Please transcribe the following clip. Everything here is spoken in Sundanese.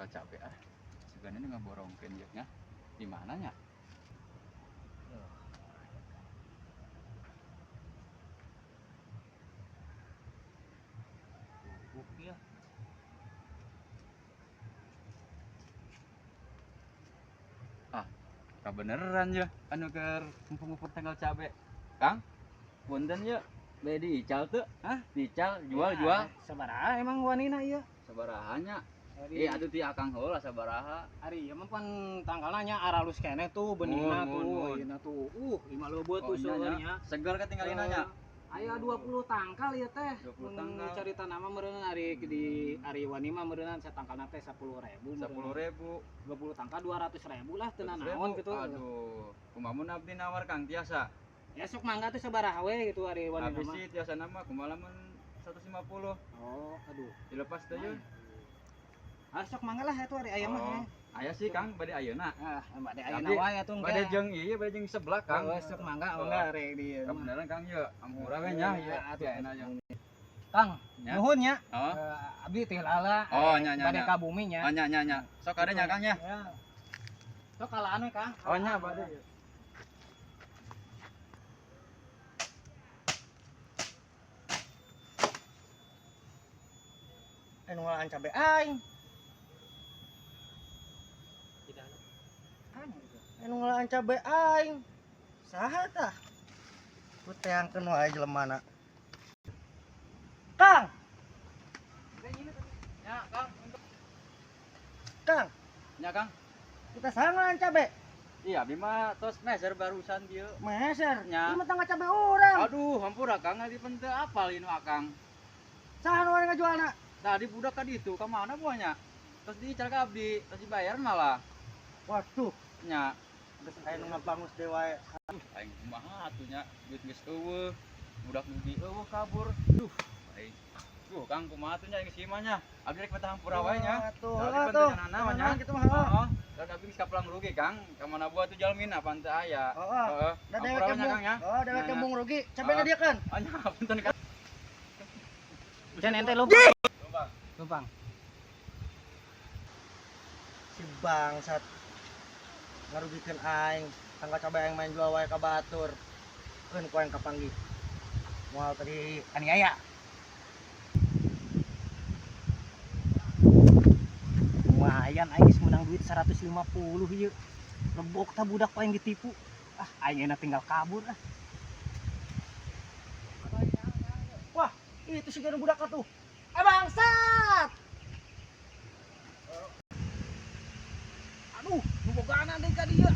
Tangkal cabe ah. Sebenarnya ngaborongkeun ieu nya. Di mana nya? Buk ya. Kabeneran ya anu keur ngumpul-ngumpul tangkal cabe. Kang, punten ya. Bade diical tuh? Hah? Diical, jual jual. Sabaraha emang wanina ieu? Sabaraha nya? Eh, atuh ti akang heula sabaraha. Ari ieu mah pan tangkalna nya aralus keneh tuh benihna Mun, tuh, mun, mun. ayeuna tuh. Lima leubeut tuh Oh, nya, nya. seueurnya. Segar ka tinggalina nya. Aya 20 tangkal ieu teh. 20 Mun tangkal. Carita nama meureunna ari di ari wani mah meureunna satangkalna teh 10.000. 10.000. 20 tangkal 200.000 lah, teu naon gitu. Aduh, kumaha mun abdi nawar, Kang, tiasa? Ya sok mangga tuh, sabaraha we gitu ari wani Habis nama. sih tiasa nama kumaha lamun 150? Oh, aduh. Dilepas teh yeuh. Ah, sok mangga lah itu ari aya mah. Oh, aya sih, Kang, bade ayeuna. Ah, bade ayeuna Abdi, wae atuh. Bade jeung ieu, bade jeung sebelah, Kang. Kang. Oh, sok mangga mangga ari di ieu mah. Kebenaran, Kang, ye, ampura we nya ieu. Atuh. Ayeuna nya. Kang, Nya. nuhun nya. Oh. Abdi teh lala. Oh, nya nya Bade nya. ka bumi nya. Oh, nya nya nya. Sok ada nya, Kang, nya. Ya. Sok kalaan we, Kang. Oh, nya bade. Anu ngalaan cabe aing. Anu ngalaan cabe aing. Saha tah? Ku teangkeun wae jelemana. Kang, Nya, Kang. Kang, Nya, Kang. kita saha ngalaan cabe? Iya, abdi mah tos meser barusan dieu. Meser. Nya. Ieu mah tangkal cabe urang. Aduh, hampura, Kang, abdi pan teu apal ieu nu Akang. Saha nu ngajualna? Tadi budak ka ditu, ka mana buahnya? Terus diical ka abdi, terus dibayar malah. Waduh, Nya, geus aya nu ngabangus deui wae. Aing kumaha atuh nya, duit geus euweuh. Budak nu di euweuh kabur. Duh, aing. Duh, Kang, kumaha atuh nya geus ieu mah nya. Abdi rek betah hampura wae nya. Atuh, Abdi heula pan tuh. teu nana nya. Kitu mah heula. Heeh. Dan abdi geus kapelang rugi, Kang. Ka mana buah tuh jalmina pan teu aya. Heeh. Heeh. Da dewek Hampura we nya, embung. Kang, nya. Oh, dewek Nya, nya. embung rugi. Cabena dia kan. Oh, nya, punten, Kang. Can ente lumpang. Lumpang. Lumpang. Si bangsat ngarugikeun aing, tangkal cabe aing main jual wae ka batur. Keun ku aing kapanggih. Moal tadi aniaya. Lumayan aing geus menang duit 150 ieu. Lebok tah budak aing ditipu. Ah, aing enak tinggal kabur ah. Wah, itu si budak tuh. Eh, bangsat. Aduh, nu bogana deui ka dieu.